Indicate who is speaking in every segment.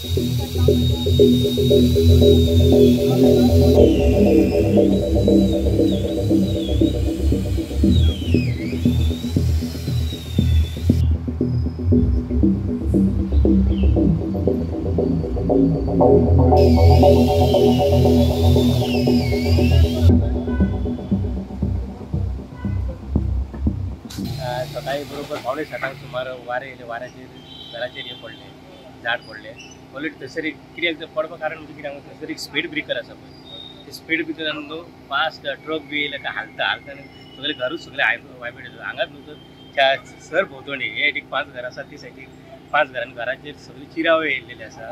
Speaker 1: सकाळी बरोबर 6:45 सुमार वारें येयलें. वाऱ्याचेर घराचेर हें पडलें, झाड पडलें. ऑलरेडी थंयसर एक कित्याक पडपा कारण म्हणजे कितें, थंयसर एक स्पीड ब्रेकर आसा पळय, ते स्पीड ब्रेकरान न्हू फास्ट ट्रक बी येयले काय हालता हालता आनी सगळें घरूच सगळें वायब्रेट जाता. हांगाच न्हू तर सर भोंवतणी हे एक 5 घरां आसा, ती सायडीक 5 घरां, घराचेर सगळी चिराव येयल्लेली आसा.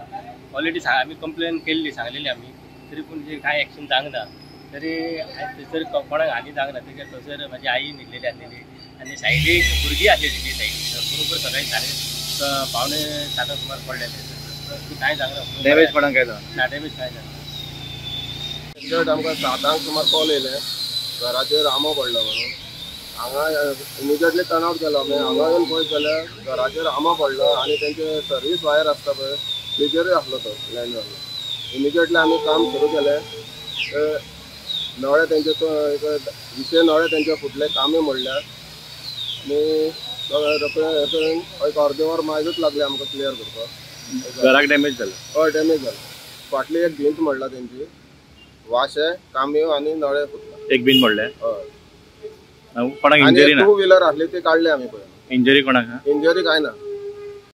Speaker 1: ऑलरेडी आमी कंप्लेन केल्ली, सांगलेली आमी, तरी पूण कांय एक्शन जावंक ना. तरी थंयसर कोणाक हानी जावंक ना. तेच्या थंयसर म्हाजी आई न्हिदलेली आसलेली आनी सायडीक भुरगीं आसलेली ती सायडीक. बरोबर सकाळी 6:45 सुमार पडलेले. कांय जावंक ना.
Speaker 2: डॅमेज कोणाक काय जावंक
Speaker 1: ना? डॅमेज कांय जावंक ना.
Speaker 3: एक्झॅक्ट आमकां 7 सुमार कॉल येयले, घराचेर आंबो पडलो म्हणून. हांगा इमिजिएटली टर्न आवट केलो आमी. हांगा येवन पळयत जाल्यार घराचेर आंबो पडलो आनी तेंचे सर्वीस वायर आसता पळय तेजेरूय आसलो तो लँड जाल्लो. इमिजिएटली आमी काम सुरू केलें. नळे तेंचे 20 नळे तेंचे फुटले, कामूय मोडल्या आनी रोखडें एक अर्दें वर मायजूच लागलें आमकां क्लियर करपाक.
Speaker 2: घराक डॅमेज जालें?
Speaker 3: हय, डॅमेज जालें. फाटली एक भिंत मोडला तेंची, वाशे, कामयो आनी नळे फुटला.
Speaker 2: एक भिंत मोडले?
Speaker 3: हय.
Speaker 2: कोणाक इंजरी ना?
Speaker 3: टू व्हिलर आसली ती काडली आमी पळय.
Speaker 2: इंजरी कोणाक?
Speaker 3: इंजरी कांय ना.